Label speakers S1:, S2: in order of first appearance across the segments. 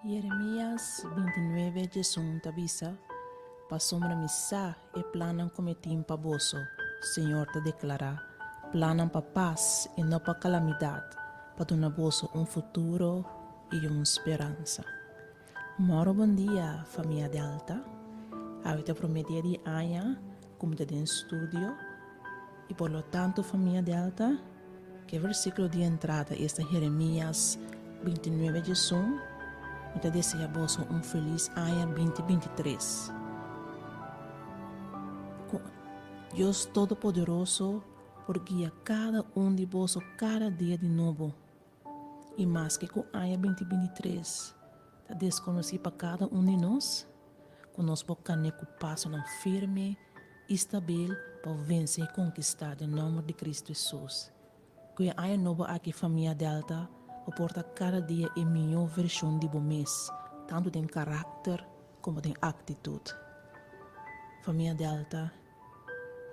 S1: Jeremias bintinuebe djesun ta bisa, Pasobra mi sa e plannan ku mi tin pa boso, Señor ta deklará, plannan pa pas i no pa kalamidat, pa duna boso un futuro i un speransa. Moro bon dia famia Delta. Awe ta prome dia di aña ku mi ta den studio i por lo tanto famia Delta ke versikulo di entrada esta Jeremias 29 diesun mi ta desea boso un felis aña 2023. Ku Dios Todopoderoso por guia kada un di boso kada dia di nobo. I maske ku aña 2023 ta deskonosí pa kada un di nos, ku nos por kane ku pasonan firme i stabil pa vense i konkistá den nòmber di Kristu Hesus. Ku e aña nobo aki famia Delta por por ta kada dia e mihó vershon di bo mes, tantu den karakter komo den aktitut. Famia Delta,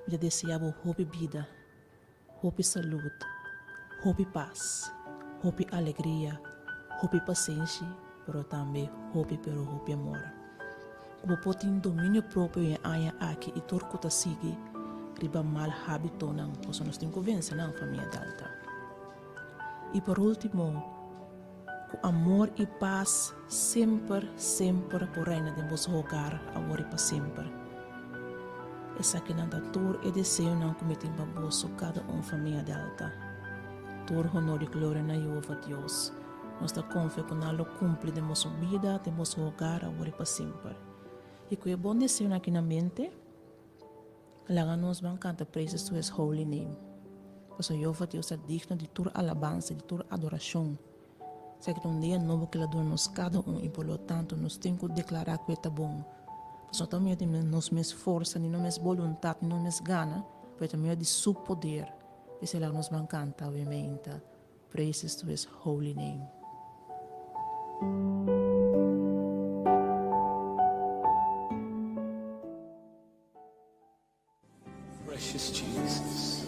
S1: mi ta deseá bo hopi bida. Hopi salud, hopi pas, hopi alegria, hopi pasenshi, pero tambe hopi pero hopi amor. Ku bo por tin dominio propio e aña aki i tur ku ta sigui riba mal habitonan, pasobra nos tin ku vense nan, famia Delta. I por ultimo, ku amor i pas semper, semper por reina den boso hogar, awor i pa semper. Esakinan ta tur e deseonan ku mi tin pa boso kada un famia Delta. Tur honor i gloria na Jehova Dios. Nos ta konfia ku nan lo kumpli den boso bida, den boso hogar, awor i pa semper. I ku e bon deseonan aki na mente, Laga nos ban kanta praises to his holy name. Pasobra Jehova Dios ta digno di tur alabansa, di tur adorashon. Esaki ta un dia nobo ku el a duna nos kada un i por lo tanto nos tin ku deklará ku e ta bon. Pasobra no ta medio di nos mes forsa, ni nos mes boluntat, ni nos mes gana, pero e ta medio di su poder. P'esei laga nos ban kanta awe meinta, Praises to his holy name.
S2: Precious Jesus.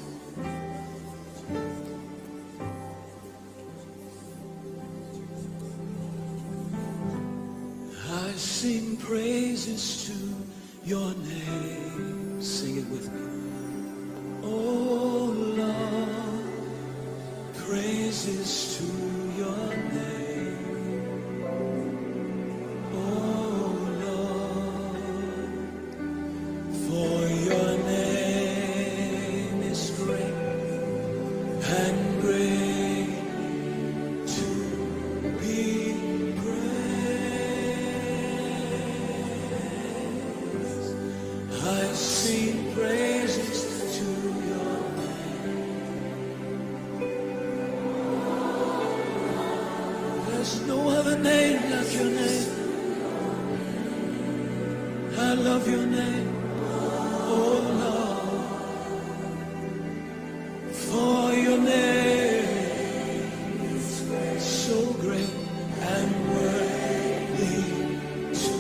S2: I sing praises to your name. Sing it with me. Oh Lord, praises to your name. Oh Lord, for your name is great and great to be praised. I sing praises to your name. There's no other name like your name. I love your name, oh Lord, for your name is so great and worthy to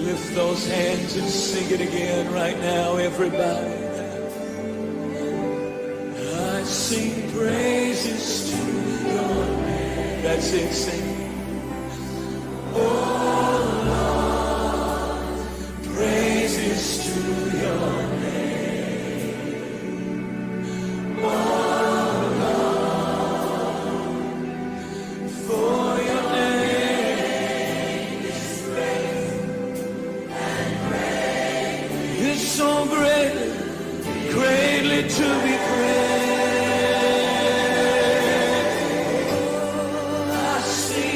S2: lift those hands and sing it again right now, everybody. I sing praises to your name. That's it, sing. Oh Lord, praises to your name. Oh Lord, for your name is great and great. It's so great, greatly to be praised. I sing.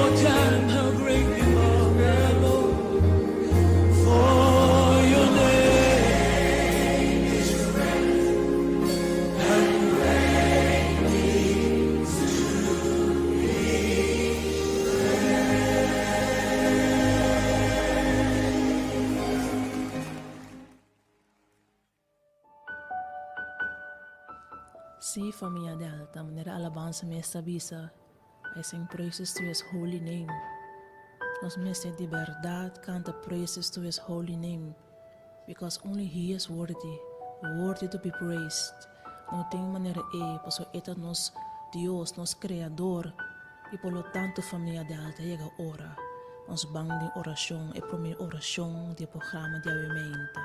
S2: more time how great you are, my Lord. For your name is great and greatly to be
S1: Sí, famia Delta, manera alabansa mes ta bisa, I sing praises to his holy name. Nos mester di berdad canta praises to his holy name, because only he is worthy, worthy to be praised. No tin manera e, pasobra e ta nos Dios, nos Creador, y por lo tanto famia Delta yega ora nos ban den oracion, e prome oracion di e programa di awe meinta.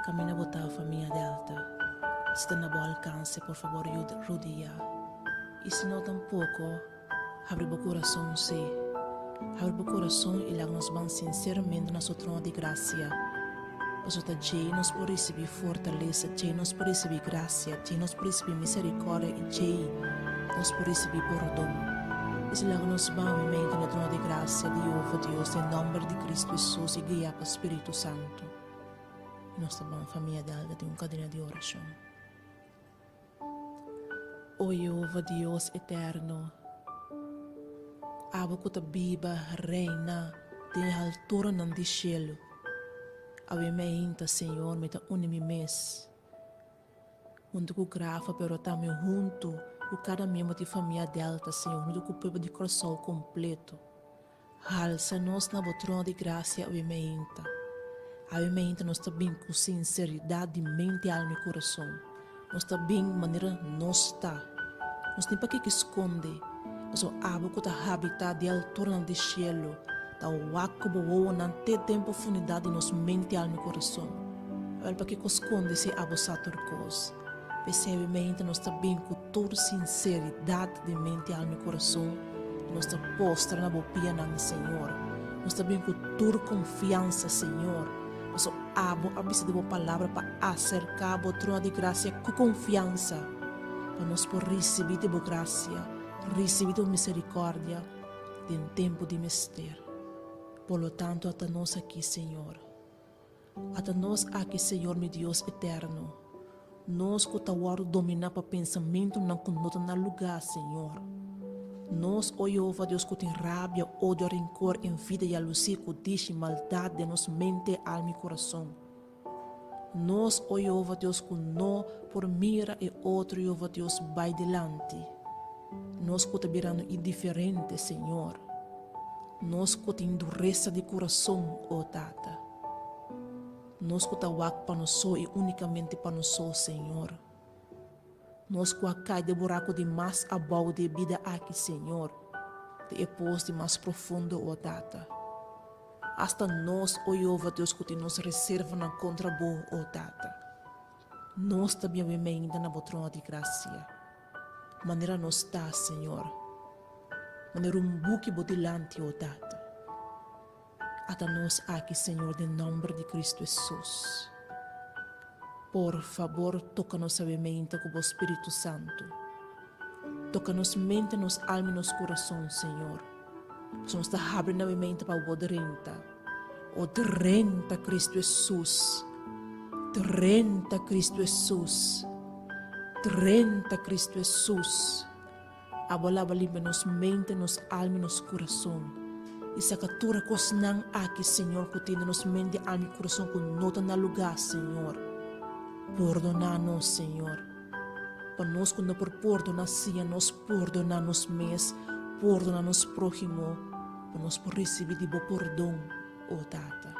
S1: Camina bo ta famia Delta. Si ta na bo alcance por fabor yuda rodia. Y si no tampoco, habri bo curason si. Habri bo curason y laga nos ban sinceramente na su trono di gracia. Pasobra ta djei nos por ricibi fortalesa, djei nos por ricibi gracia, djei nos por ricibi misericordia y djei nos por ricibi pordon. P'esei laga nos ban meimei na e trono di gracia di Jehova Dios den nomber di Cristo Jesus y guia pa Spiritu Santo. I nos ta ban famia Delta den un kadena di orashon. O Yehova Dios eterno, abo ku ta biba reina den e halturanan di shelu, awe meinta, Señor, mi ta uni mi mes huntu ku Grafa, pero tambe huntu ku kada miembro di famia Delta, Señor, huntu ku pueblo di Kòrsou kompleto. Halsa nos na bo trono di grasia awe meinta. Awe meinta nos ta bin ku sinseridat di mente, alma i kurason. Nos ta bin manera nos ta. Nos tin pakiko skonde, pasobra abo ku ta habitá di alturnan di shelu ta wak ku bo wowonan te den profundidat di nos mente, alma i kurason. Awel pakiko skonde si abo sa tur kos? P'esei awe meinta nos ta bin ku tur sinseridat di mente, alma i kurason. Nos ta postra na bo pianan, Señor. Nos ta bin ku tur konfiansa, Señor, pasobra abo a bisa den bo Palabra pa aserká bo trono di grasia ku konfiansa, pa nos por risibí di bo grasia, risibí di bo miserikòrdia den tempu di mester. Por lo tanto, ata nos aki, Señor. Ata nos aki, Señor mi Dios eterno, nos ku ta wòrdu dominá pa pensamentunan ku no ta na lugá, Señor. Nos, o Yehova Dios, ku tin rabia, odio, renkor, envidia, yalusí, kudisha i maldat den nos mente, alma i kurason. Nos, o Yehova Dios, ku no por mira e otro, Yehova Dios, bai dilanti. Nos ku ta birando indiferente, Señor. Nos ku tin duresa di kurason, o Tata. Nos ku ta wak pa nos so i únikamente pa nos so, Señor. Nos ku a kai den buraku di mas abou di e bida aki, Señor, den e pos di mas profundo, o Tata. Asta nos, o Yehova Dios, ku tin nos reservanan kontra Bo, o Tata. Nos ta bien wemeinda na Bo trono di grasia. Manera nos ta, Señor. Manera un buki Bo dilanti, o Tata. Ata nos aki, Señor, den nomber di Cristo Hesus. Por fabor, toca nos awe meinta cu Bo Spiritu Santo. Toca nos mente, nos alma y nos curason, Señor. Pasobra nos ta habri na awe meinta pa Bo drenta. O drenta, Cristo Hesus. Drenta, Cristo Hesus. Drenta, Cristo Hesus. Abo laba limpia nos mente, nos alma i nos kurason. I saka tur e kosnan aki, Señor, ku tin den nos mente, alma i kurason ku no ta na lugá, Señor. Pordoná nos, Señor. Pa nos ku no por pordoná, siña nos pordoná nos mes, pordoná nos próhimo, pa nos por risibí di Bo pordon, o Tata.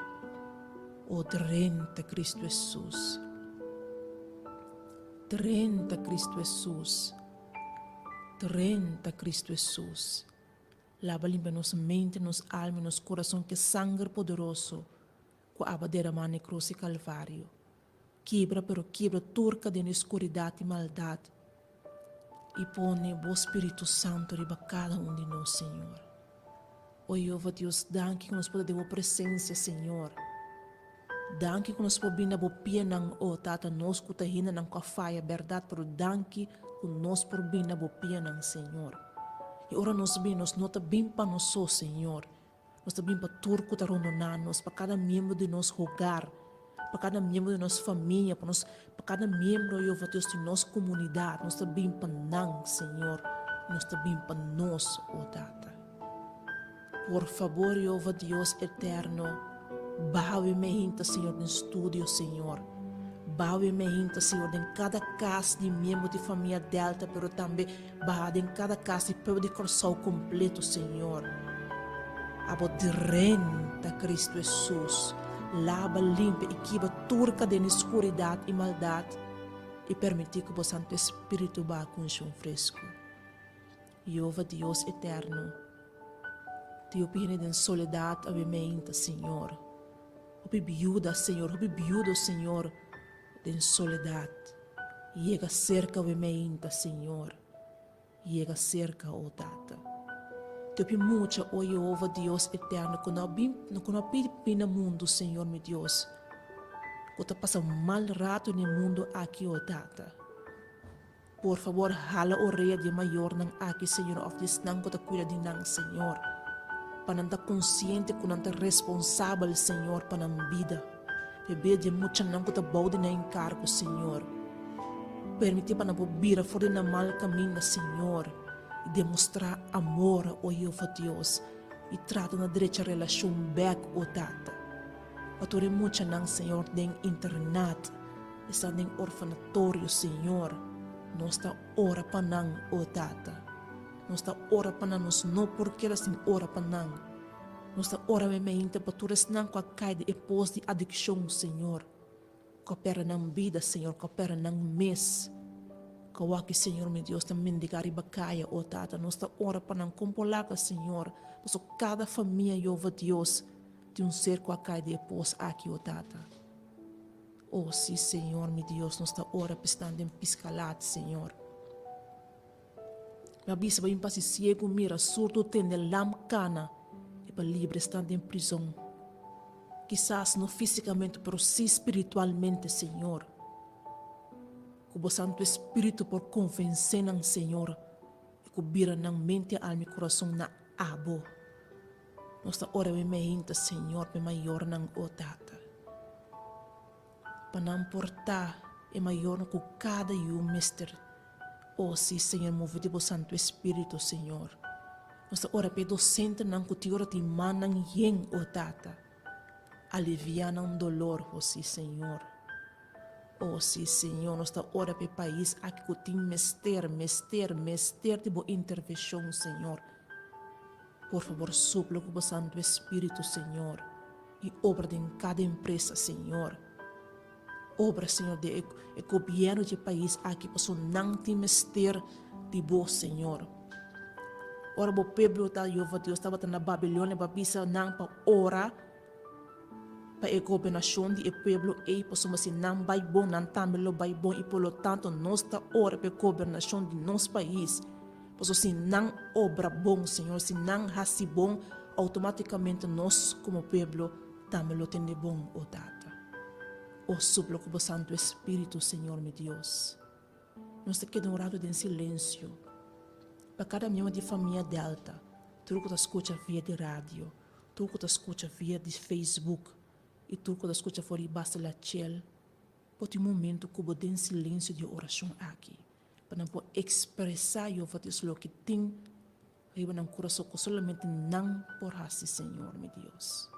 S1: O drenta Cristo Hesus. Drenta Cristo Hesus. Drenta Cristo Hesus. Laba limpia nos mente, nos alma y nos corazon cu e sanger poderoso cu aba derama na e cruz di Calvario. Kibra pero kibra tur cadena di scuridad y maldad y pone Bo Spiritu Santo riba cada un di nos, Señor. O Jehova Dios, danki cu nos por ta den Bo presencia, Señor. Danki ku nos por bin na bo pianan, o Tata, nos ku ta hendenan ku a faya, bèrdat, pero danki ku nos por bin na bo pianan, Señor. I ora nos bin, nos no ta bin pa nos so, Señor. Nos ta bin pa tur ku ta rondoná nos, pa kada miembro di nos hogar, pa kada miembro di nos famia, pa nos, pa kada miembro, Jehová Dios, di nos komunidat. Nos ta bin pa nan, Señor. Nos ta bin pa nos, o Tata. Por fabor, Jehová Dios eterno, bawe meinta, Señor, den studio, Señor. Bawe meinta, Señor, den kada kas di miembro di famia Delta, pero tambe Baha den kada kas di pueblo di Kòrsou kompleto, Señor. Abo drenta, Kristu Hesus. Laba, limpia i kiba tur kadena di skuridat i maldat i permití ku bo Santu Espíritu baha ku unshon fresku. Jehová Dios eterno, tin hopi hende den soledat awe meinta, Señor. Hopi biuda, Señor, hopi biudo, Señor. Den soledad, yega serka we meinta, Señor, yega serka, o Tata. Te hopi mucha, o Jehova Dios eterno, ku no a bin, ku no a pidi bin na mundu, Señor mi Dios, ku ta pasa un mal rato den e mundu aki, o Tata. Por fabor hala orea di e mayornan aki, Señor, òf di esnan ku ta kuida di nan, Señor, pa nan ta konsiente ku nan ta responsabel, Señor, pa nan bida, pa e bida di e muchanan ku ta bou di nan enkargo, Señor. Permití pa nan por bira for di nan mal kaminda, Señor, i demostrá amor, o Jehová Dios, i trata na drecha relashon bèk, o Tata. Pa tur e muchanan, Señor, den internat, esnan den orfanatorio, Señor, nos ta ora pa nan, o Tata. Nos ta ora pa nan, nos no por keda sin ora pa nan. Nos ta ora memeinte pa tur esnan ku a kai den e pos di adikshon, Señor, ku a pèrdè nan bida, Señor, ku a pèrdè nan mes. Ku awaki, Señor mi Dios, ta mendigá riba kaya, o Tata. Nos ta ora pa nan kon por laga, Señor, pasobra kada famia, Jehová Dios, Tin un ser ku a kai di e pos aki, o Tata. O, sí, Señor, mi Dios, nos ta ora pa esnan den piskalat, Señor. Mi a bisa pa bin pa hasi siegu mira, surdu tende, lam kana, i pa libra esnan den prizon. Kisas no físikamente, pero sí spiritualmente, Señor. Ku bo Santu Espíritu por konvensé nan, Señor, i ku bira nan mente, alma i kurason na Abo. Nos ta ora mi meinta, Señor, p'e mayornan, o Tata, pa nan por ta e mayornan ku kada yu mester. O sí, Señor, move di bo Santu Espíritu, Señor. Nos ta ora p'e dosentenan ku tin ora tin mannan yen, o Tata. Aliviá nan dolor, o sí, Señor. O sí, Señor, nos ta ora p'e pais aki ku tin mester, mester, mester di bo intervenshon, Señor. Por fabor supla ku bo Santu Espíritu, Señor, i obra den kada empresa, Señor. Obra, Señor, den e gobièrnu di e pais aki, pasobra nan tin mester di bo, Señor. Ora bo pueblo ta, Jehová Dios, tabata na Babilonia, bo a bisa nan pa ora pa e gobernashon di e pueblo ei, pasobra si nan bai bon, nan tambe lo bai bon, i por lo tanto nos ta ora pa e gobernashon di nos pais. Pasobra si nan obra bon, Señor, si nan hasi bon, automáticamente nos como pueblo tambe lo tende bon, o Tata. O supla cu bo Santo Espíritu, Señor mi Dios. Nos ta keda un rato den silencio pa cada miembro di famia Delta, tur cu ta scucha via di radio, tur cu ta scucha via di Facebook y tur cu ta scucha for di Bastelachel, por tin un momento cu bo den silencio di e oracion aki. Pa nan por ekspresá Jehová Dios loke tin riba nan kurason ku solamente nan por hasi, Señor mi Dios.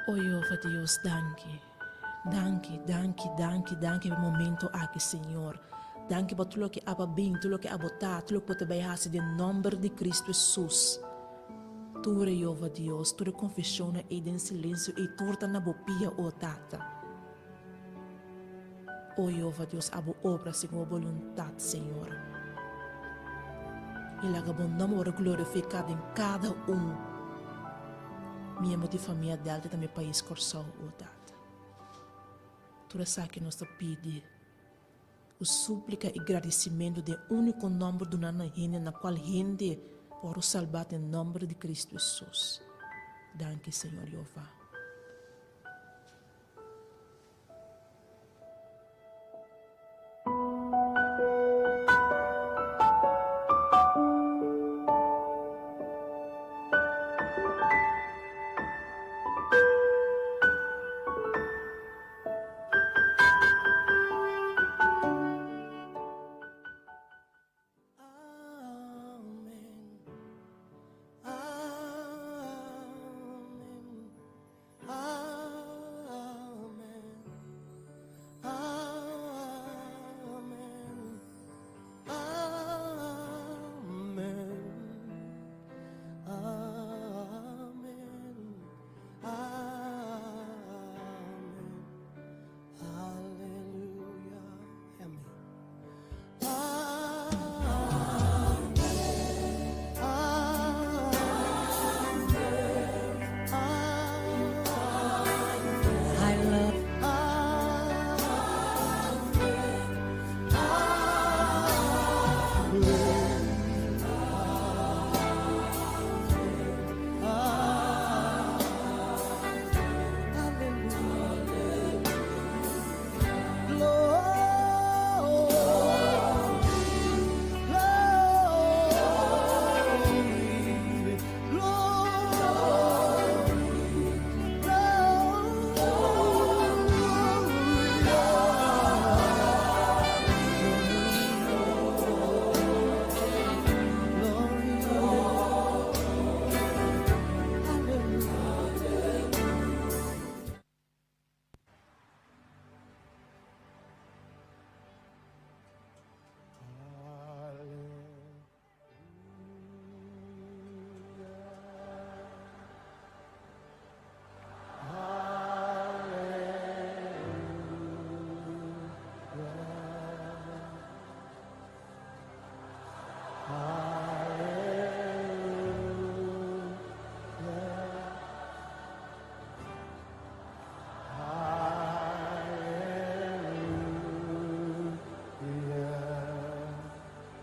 S1: O Jehová Dios, danki. Danki, danki, danki, danki pa e momento aki, Señor. Danki pa tur loke abo a bin, tur loke abo ta, tur loke bo ta bai hasi den nomber di Cristo Hesus. Tur e Jehová Dios, tur e confesionnan ei den silencio ei tur ta na bo pia, o Tata. O Jehová Dios, abo obra segun bo boluntat, Señor. I laga bo nomber wòrdu glorifiká den kada un miembro di famia Delta i tambe pais Kòrsou, o Tata. Tur esaki nos ta pidi ku súplika i gradisimentu den úniko nòmber duná na hende na kual hende por wòrdu salbá den nòmber di Kristu Hesus. Danki, Señor Jehová.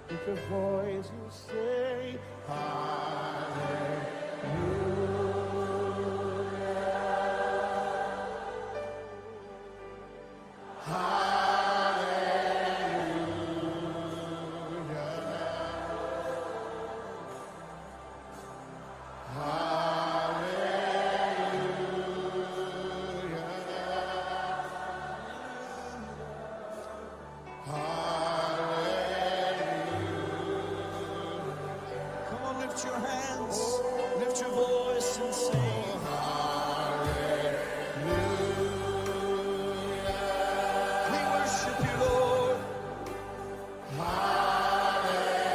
S2: Lift your voice and say, Hallelujah. Come on, lift your hands, lift your voice and sing. Hallelujah. We worship you, Lord. Hallelujah.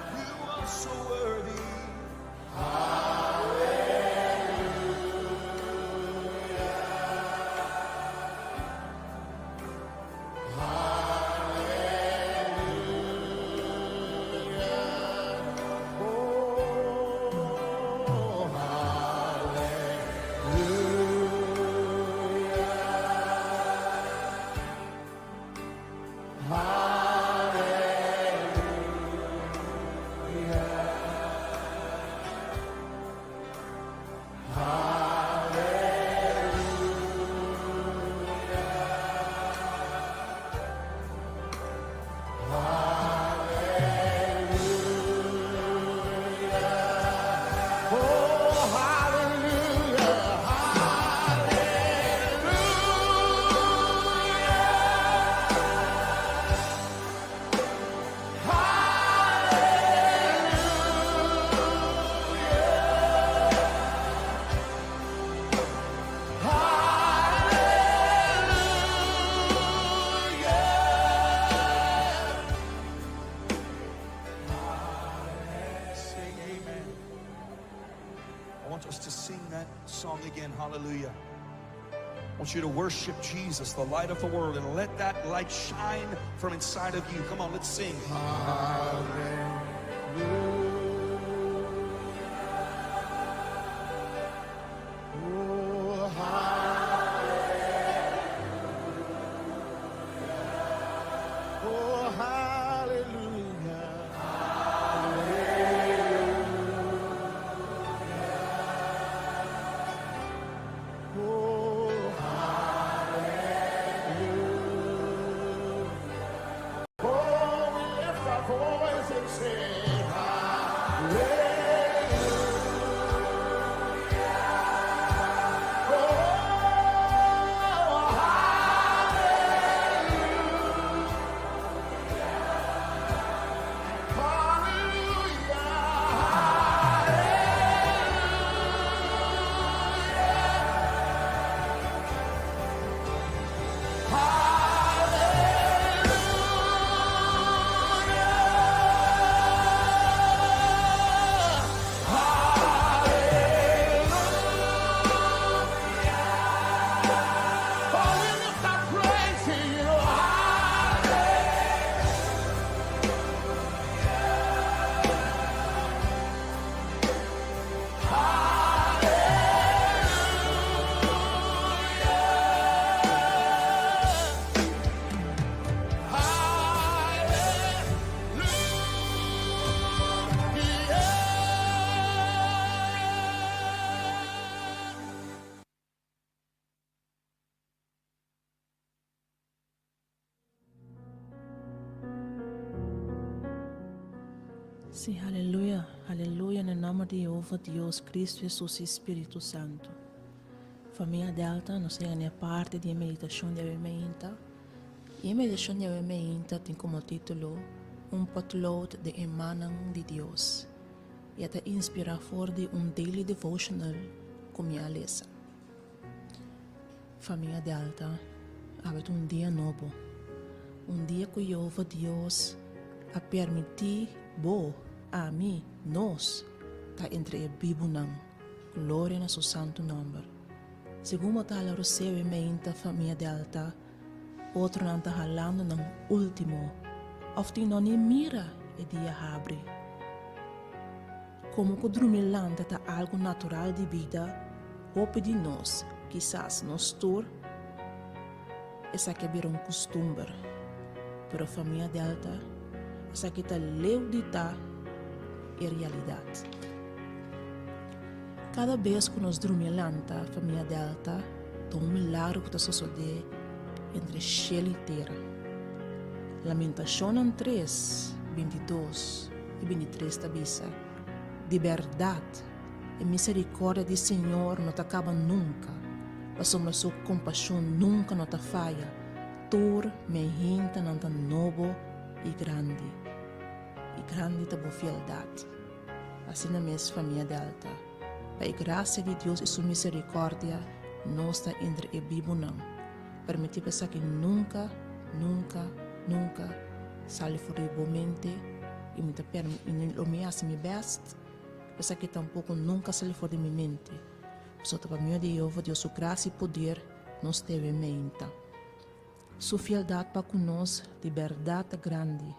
S2: You are so worthy. Sing amen. I want us to sing that song again. Hallelujah. I want you to worship Jesus, the light of the world, and let that light shine from inside of you. Come on, let's sing. Hallelujah.
S1: Sí, aleluya, aleluya na nòmber di Yehova Dios, Kristu Hesus i Spiritu Santu. Famia Delta, nos a yega na e parti di e meditashon di awe meinta. I e meditashon di awe meinta tin komo título, Un potlood den e mannan di Dios. I e ta inspirá for di un daily devotional ku mi a lesa. Famia Delta, awe ta un dia nobo. Un dia ku Yehova Dios a permití bo, ami, nos, ta entre e bibunan. Gloria na su santu nòmber. Segun bo ta hala roseo e meinta, famia Delta, otronan ta halando nan último òf tin no ni mira e dia habri. Komo ku drumi lanta ta algu natural di bida, hopi di nos, kisas nos tur, esaki a bira un kustumber. Pero famia Delta, esaki ta leu di ta e realidat. Kada bes ku nos drumi lanta, famia Delta, ta un milagro ku ta sosodé entre shel i tera. Lamentashonnan tres, 22 i 23 ta bisa, Di bèrdat, e miserikòrdia di señor no ta kaba nunka, pasobra su kompashon nunka no ta faya, tur meinhintanan ta nobo i grandi, i grandi ta bo fieldat. Asina mes, famia Delta, pa e grasia di Dios i su miserikòrdia, nos ta entre e bibunan. Permití pa esaki nunka, nunka, nunka sali for di bo mente i mi ta i lo mi hasi mi bèst pa esaki tampoko nunka sali for di mi mente. Pasobra ta pa medio di Yehova Dios su grasia i poder nos debe meinta. Su fieldat pa ku nos di bèrdat ta grandi.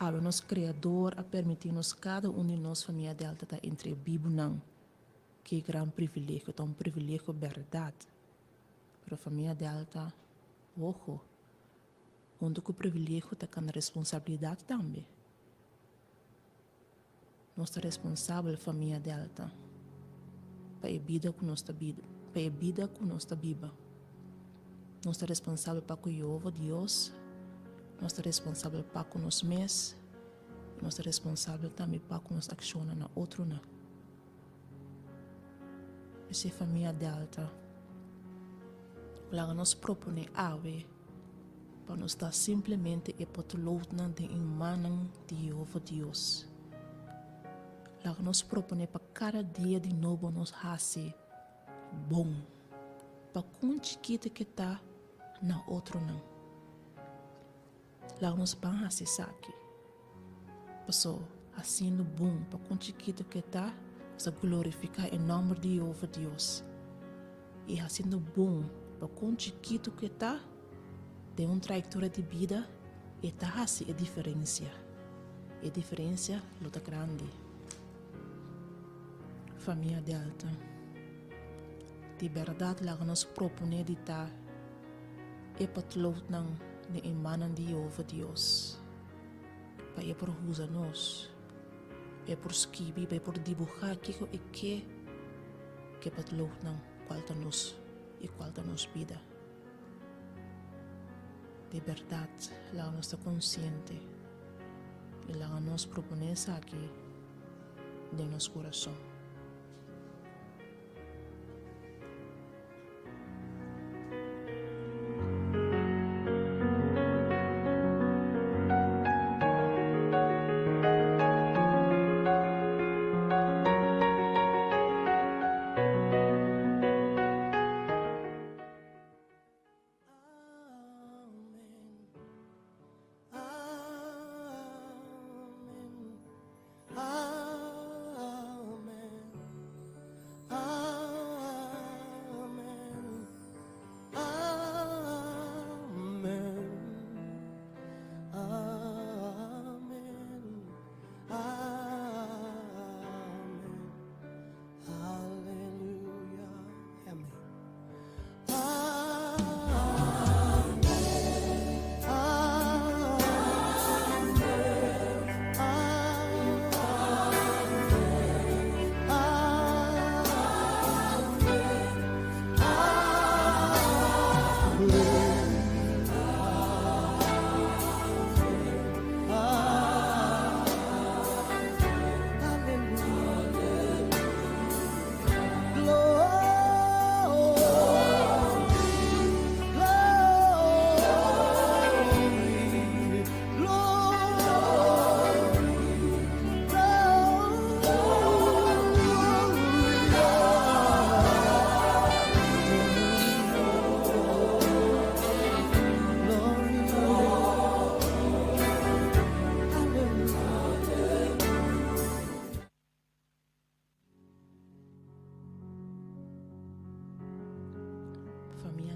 S1: Awe nos Kreador a permití nos kada un di nos famia Delta ta entre e bibunan. Ke gran privilegio! Ta un privilegio bèrdat. Pero famia Delta, ojo, huntu ku privilegio ta kana responsabilidat tambe. Nos ta responsabel, famia Delta, pa e bida ku nos ta bida, pa e bida ku nos ta biba. Nos ta responsabel pa ku Yehova Dios, nos ta responsabel pa ku nos mes, i nos ta responsabel tambe pa ku nos akshonnan na otronan. P'esei famia Delta, laga nos proponé awe pa nos ta simplemente e potloodnan den e mannan di Yehova Dios. Laga nos proponé pa kada dia di nobo nos hasi bon, pa kon chikito ke ta na otronan. Laga nos ban hasi esaki. Paso, hasiendo bon pa kon chikitu ke ta, nos ta glorifiká e nòmber di Yehova Dios. I hasiendo bon pa kon chikitu ke ta, den un trayektoria di bida, e ta hasi e diferensia. E diferensia lo ta grandi. Famia Delta, di bèrdat laga nos proponé di ta e patloutnan den e mannan di Yehova Dios, pa e por usa nos, pa e por skibi, pa e por dibuhá kiko e ke ku e patloutnan kual ta nos i kual ta nos bida. Di bèrdat, laga nos ta konsiente i laga nos proponé esaki den nos kurason.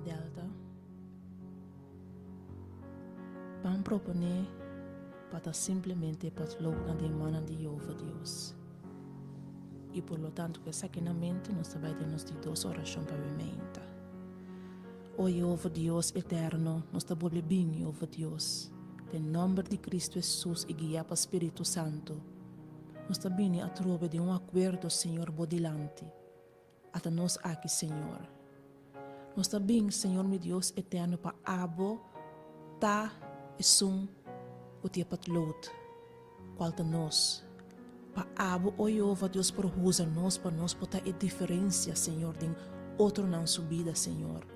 S1: Delta, ban proponé pa ta simplemente patloutnan den mannan di Yehova Dios. I por lo tanto ku esaki na mente nos ta bai den nos di dos orashon pa bimeinta. O Yehova Dios eterno, nos ta bolbe bin, Yehova Dios, den nòmber di Kristu Hesus i guiá pa Spiritu Santu, nos ta bini atrobe den un akuerdo, Señor, bo dilanti. Ata nos aki, Señor. Nos ta bin, Señor mi Dios eterno, pa abo ta esun ku tin e patloot, kual ta nos. Pa abo, o Jehova Dios, por huza nos pa nos por ta e diferensia, Señor, den otronan su bida, Señor.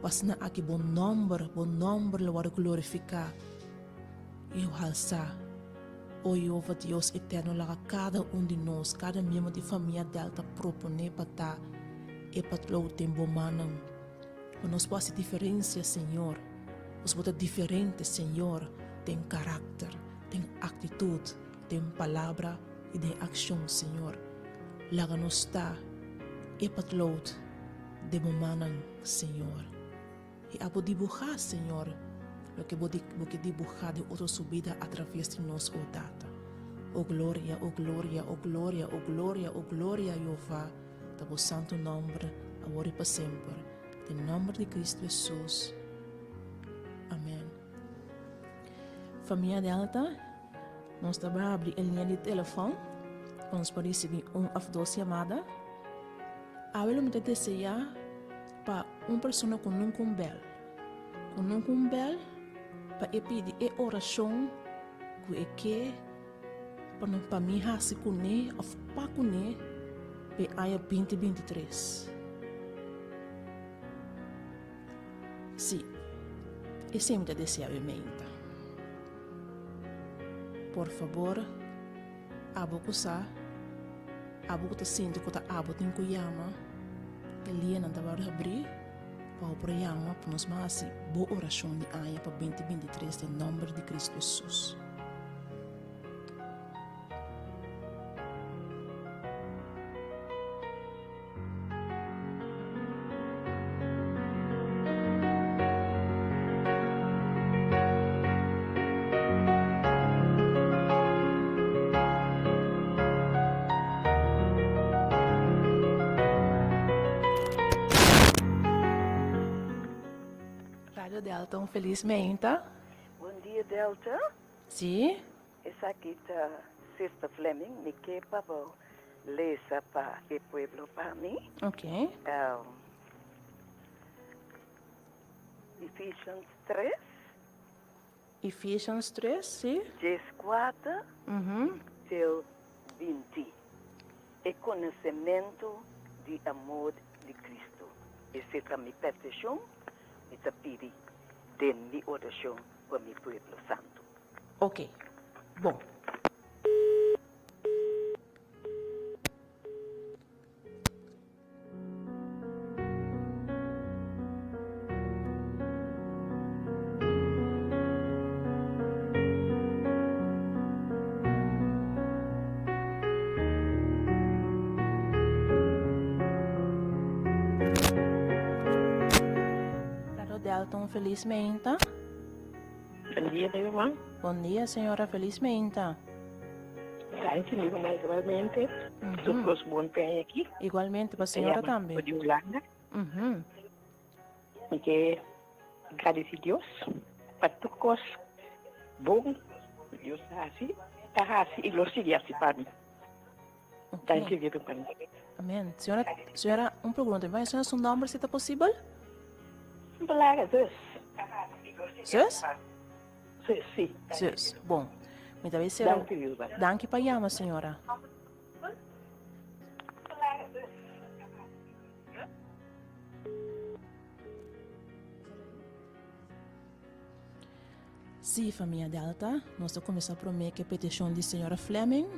S1: Pa asina aki bo nòmber, bo nòmber lo wòrdu glorifiká i halsá. O Jehova Dios eterno, laga kada un di nos, kada miembro di famia Delta proponé pa ta e patlou den bo mannan. Pa nos por hasi diferensia, Señor. Nos por ta diferente, Señor, den karakter, den aktitut, den palabra i den akshon, Señor. Laga nos ta e patlou den bo mannan, Señor. I abo dibuhá, Señor, loke bo di bo ke dibuhá den otro su bida atraves di nos, o Tata. O gloria, o gloria, o gloria, o gloria, o gloria, Jehová, ta bo santu nòmber, awor i pa semper. Den nòmber di Cristo Hesus. Amèn. Famia Delta, nos ta bai habri e liña di telefòn pa nos por risibí un òf dos yamada. Awe lo mi ta deseá pa un persona ku nunka un bèl, ku nunka un bèl pa e pidi e orashon ku e ke pa no pa mi hasi kuné òf pa kuné pa e aña binti 23. Sí, esei mi ta deseá awe meinta. Por fabor. Abo ku sa, abo ku ta sinti ku ta abo tin ku yama, e lianan ta wòrdu habrí pa bo por yama pa nos ban hasi bo orashon di aña pa binti 23 den nòmber di Kristu Hesus. Radio Delta, un felis meinta.
S3: Bon dia Delta.
S1: Sí.
S3: Esaki ta Sister Fleming, mi ke pa bo lesa pa e pueblo pa mi.
S1: Ok.
S3: Ephesians 3.
S1: Ephesians 3, sí.
S3: 14 til 20. E konosementu di amor di Kristu. Esei ta mi petishon, mi ta pidi den mi orashon pa mi pueblo santu.
S1: Ok, bon. Radio Delta, un felis meinta.
S4: Bon dia, mi ruman.
S1: Bon dia, señora. Feliz meinta.
S4: Danki, mi ruman, igualmente. Tur kos bon pa e aki.
S1: Igualmente pa señora tambe.
S4: Di Hulanda. Mi ke gradisi Dios pa tur kos bon ku Dios a hasi, ta hasi i lo sigui hasi pa mi. Danki, mi ruman.
S1: Amen. Señora, señora, un pregunta. Mi señora su nomber si ta posibel?
S4: Blara, zus.
S1: Zus?
S4: Zus, sí.
S1: Zus, bon. Mi ta bay cera.
S4: Danki, Wilba.
S1: Danki pa yama, señora. Sí, famia Delta, nos ta kuminsá promé ku e petishon di señora Fleming.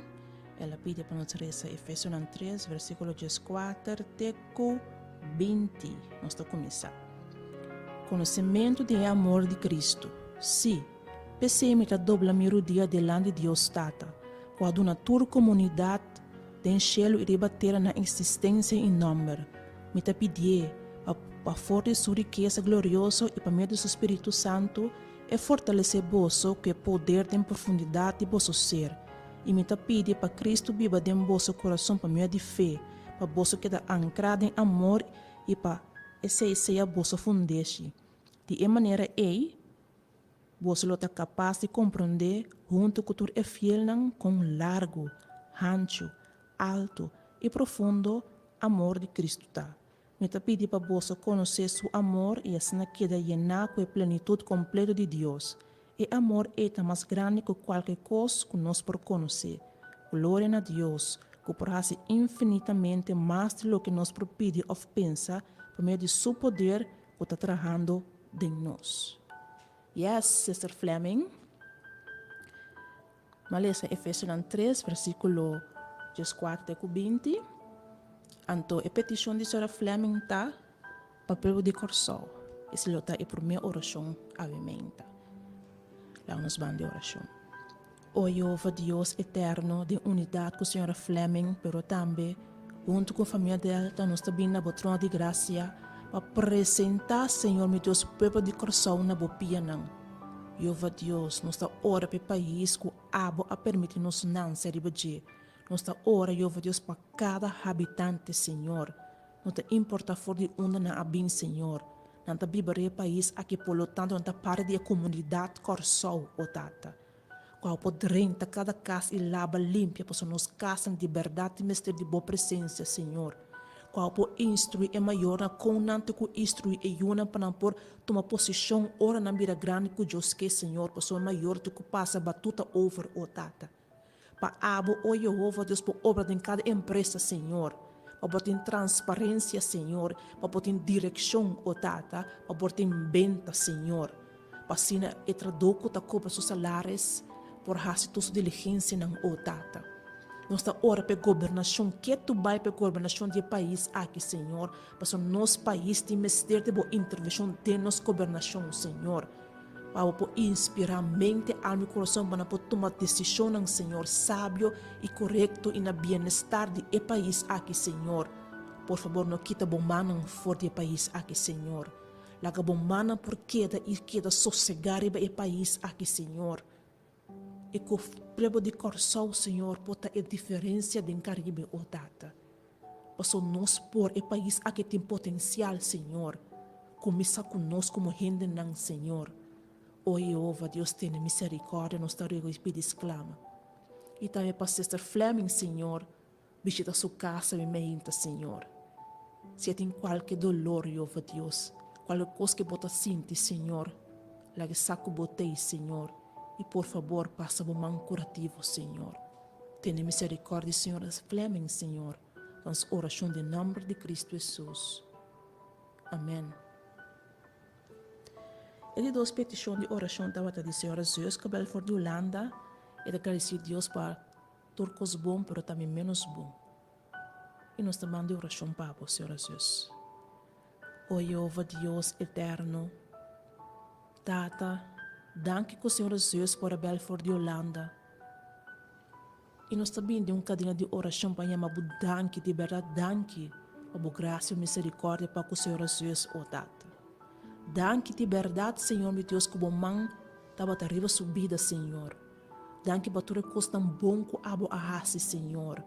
S1: El a pidi pa nos resa Efesionan 3, versíkulo 14 te ku 20. Nos ta kuminsá. Konosementu di e amor di Kristu. Sí, p'esei mi ta dobla mi rudia dilanti Dios Tata, ku a duna tur komunidat den shelu i riba tera nan eksistensia i nòmber. Mi ta pidié. Pa pa for di su rikesa glorioso i pa medio di su Spiritu Santu e fortalesé boso ku e poder den profundidat di boso ser. I mi ta pidi pa Kristu biba den boso kurason pa medio di fe, pa boso keda ankrá den amor i pa esei sea boso fundeshi. Di e manera ei, boso lo ta kapas di komprondé huntu ku tur e fielnan kon largu, hanchu, altu i profundo amor di Kristu ta. Mi ta pidi pa boso konosé Su amor i asina keda yená ku e plenitut kompleto di Dios. E amor ei ta mas grandi ku kualke kos ku nos por konosé. Gloria na Dios, ku por hasi infinitamente mas di loke nos por pidi òf pensa pa medio di Su poder ku ta trahando den nos. Yes, Sister Fleming. No a lesa Efesionan tres, versíkulo dieskuater te ku binti. Anto e petishon di Sra. Fleming ta pa pueblo di Kòrsou. Esei lo ta e promé orashon awe meinta. Laga nos ban di orashon. O Yehova Dios eterno, den unidat ku Sra. Fleming, pero tambe huntu ku famia Delta, nos ta bini na bo trono di grasia pa presentá, Señor mi Dios, pueblo di Kòrsou na bo pianan. Yehova Dios, nos ta ora pa e pais ku abo a permití nos nanse riba dje. Nos ta ora, Yehova Dios, pa kada habitante, Señor. No ta importá for di unda nan a bin, Señor. Nan ta biba riba e pais aki, por lo tanto nan ta parti di e komunidat Kòrsou, o Tata. Ku abo por drenta kada kas i laba limpia, pasobra nos kasnan di bèrdat tin mester di bo presensia, Señor. Ku abo por instruí e mayornan kon nan ta ku instruí e yunan pa nan por tuma posishon ora nan bira grandi ku Dios ke, Señor, pasobra e mayor tin ku pasa batuta over, o Tata. Pa abo, o Yehova Dios, por obra den kada empresa, Señor. Pa por tin transparensia, Señor. Pa por tin direkshon, o Tata. Pa por tin benta, Señor. Pa asina e trahadó ku ta kobra su salaris por hasi tur su diligensianan, o Tata. Nos ta ora pa e gobernashon ketu bai pa e gobernashon di e pais aki, Señor, pasobra nos pais tin mester di bo intervenshon den nos gobernashon, Señor. Pa bo por inspirá mente, alma i kurason pa nan por tuma desishonnan, Señor, sabio i korekto i na bienestar di e pais aki, Señor. Por fabor no kita bo mannan for di e pais aki, Señor. Laga bo mannan por keda i keda sosegá riba e pais aki, Señor. I ku pueblo di Kòrsou, Señor, por ta e diferensia den Karibe, o Tata. Paso nos por, e pais aki tin potensial, Señor. Kuminsá ku nos komo hendenan, Señor. O Yehova, Dios, tene miserikòrdia, nos ta ruega i pidi sklama. I tambe pa Sister Fleming, Señor, bishita su kas awe meinta, Señor. Si e tin kualke dolor, Yehova Dios, kualke kos ke bo ta sinti, Señor, laga e sa ku bo t'ei, Señor. I por fabor pasa bo man kurativo, Señor. Tene miserikòrdia di Señor Fleming, Señor, ta nos orashon den nòmber di Kristu Hesus. Amèn. E di dos petishon di orashon tabata di Señora Zeuske Belfort di Hulanda. E ta gradisí Dios pa tur kos bon pero tambe ménos bon. I nos ta manda e orashon pa bo, Señora Zeus. O Yehova Dios eterno, Tata, danki ku Señora Zeus por a bel for di Hulanda. I nos ta bini den un kadena di orashon pa yama bo danki, di bèrdat danki pa bo grasia i miserikòrdia pa ku Señor Hesus, o Tata. Danki di bèrdat, Señor mi Dios, ku bo man tabata riba su bida, Señor. Danki pa tur e kosnan bon ku abo a hasi, Señor.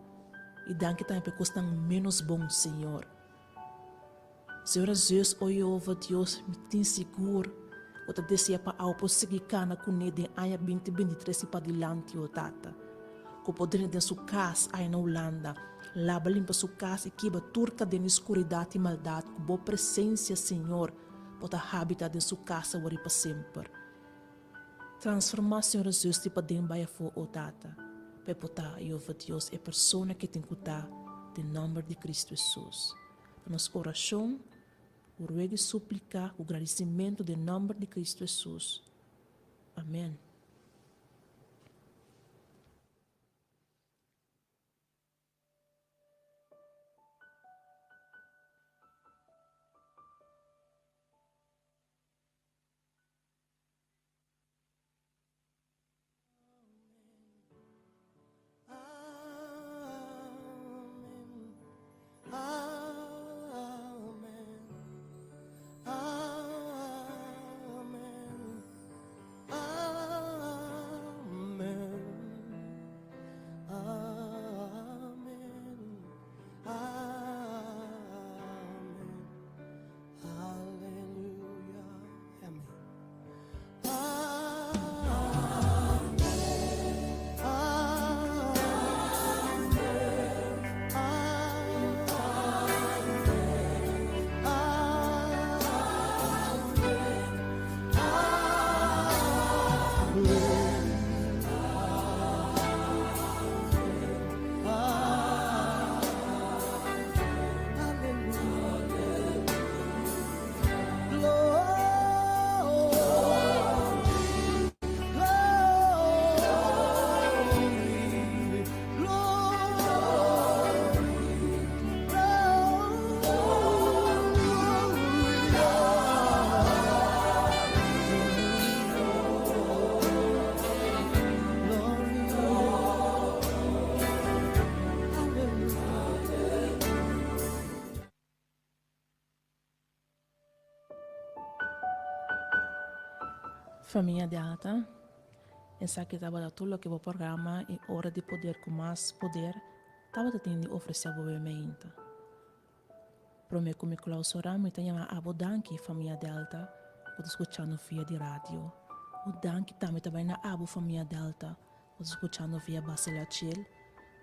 S1: I danki tambe pa e kosnan ménos bon, Señor. Señor Zeus, o Yehova Dios, mi tin sigur ku ta desea pa awo por sigui kana kuné den aña 2023 i padilanti, o Tata. Ku por drenta den su kas aya na Hulanda, laba limpa su kas i kibra tur kadena di skuridat i maldat ku bo presensia, Señor, por ta habita den su kas awor i pa semper. Transformá, Señor Zeus, di paden bai afó, o Tata, pa e por ta, Yehova Dios, e persona ke tin ku ta, den nòmber di Kristu Hesus. Ta nos orashon, ku ruega i súplika, ku gradisimentu den nòmber di Kristu Hesus. Amèn. Famia Delta, esaki tabata tur loke bo programa E Ora di Poder ku Mas Poder tabata tin di ofresé bo bemeinta. Promé ku mi klausurá mi ta yama abo danki famia Delta ku ta skuchando via di radio. Un danki tambe ta bai na abo famia Delta ku ta skuchando via Basela Chill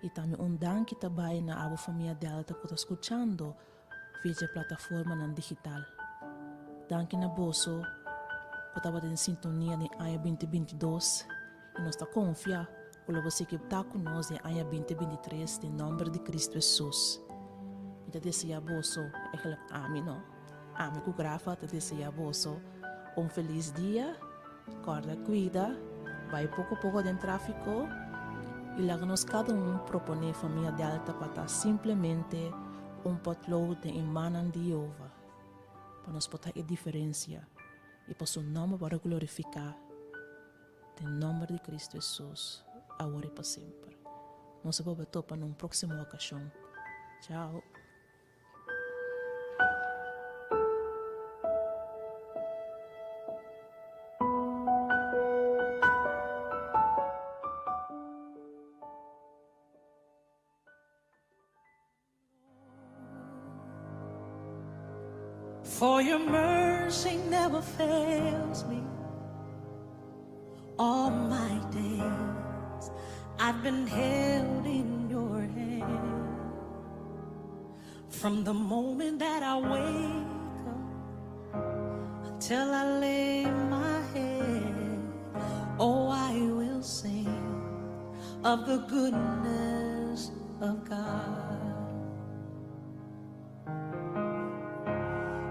S1: i tambe un danki ta bai na abo famia Delta ku ta skuchando via dje plataformanan digital. Danki na boso ku tabata den sintonia den aña binti 22 i nos ta konfia ku lo bo sigui ta ku nos den aña 2023 den nòmber di Kristu Hesus. Mi ta deseá boso, eigenlijk ami no, ami ku Grafa ta deseá boso un felis dia, kòrda kuida, bai poko poko den tráfiko i laga nos kada un proponé famia Delta pa ta simplemente un potlood den e mannan di Jehová, pa nos por ta e diferensia i pa su nòmber wòrdu glorifiká. Den nòmber di Kristu Hesus, awor i pa semper. Nos a bolbe topa na un próksimo okashon. Chao!
S5: For your mercy never fails me all my days I've been held in your hand From the moment that I wake up Until I lay my head Oh, I will sing of the goodness of God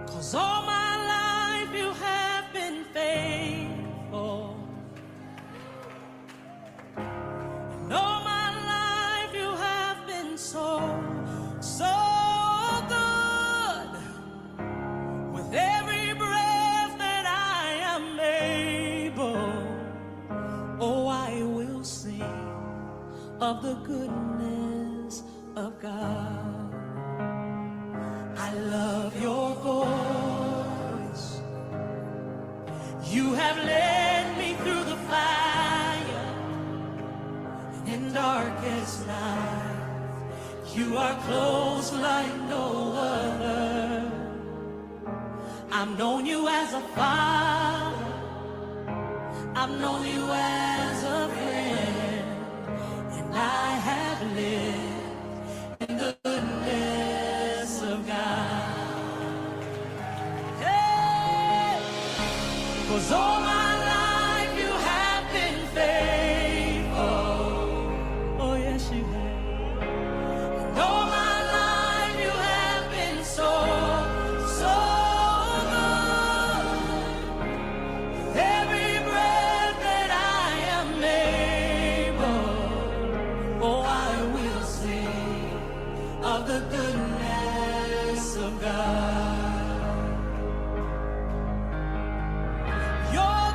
S5: Cause all my life you have been faithful And all my life you have been so, so good With every breath that I am able Oh, I will sing of the goodness of God. I love your voice. You have led me through the fire and in darkest night. You are close like no other. I've known you as a father. I've known you as a friend, and I have lived in the goodness of God. Hey! 'Cause all my life you have been faithful. Oh, yes, you have. And all my life you have been so, so good. With every breath that I am able, oh, I will sing of the goodness of God. Your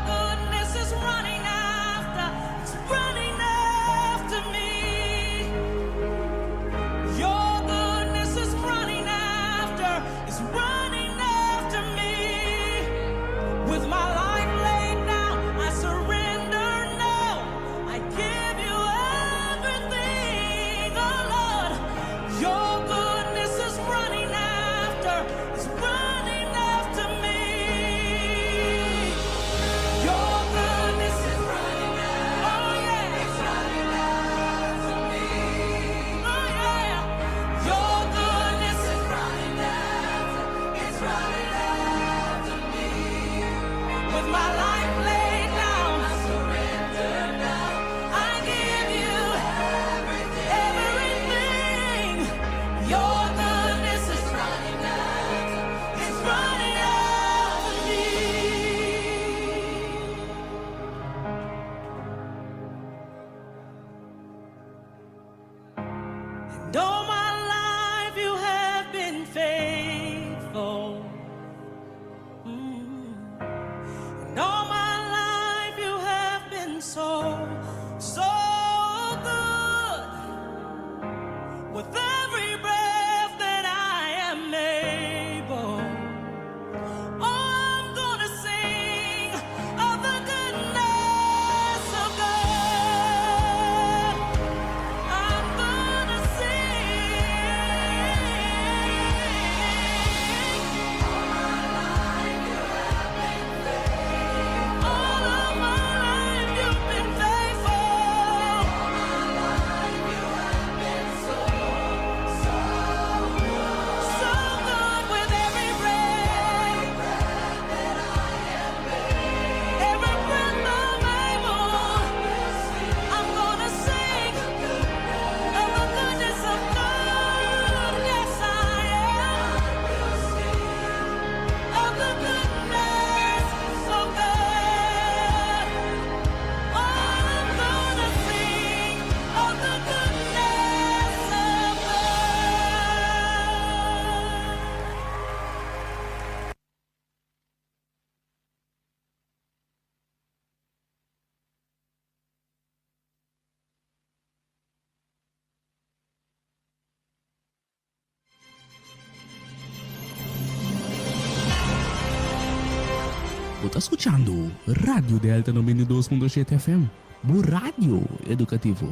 S6: Bo ta skuchando Radio Delta 92.7 FM, bo radio edukativo.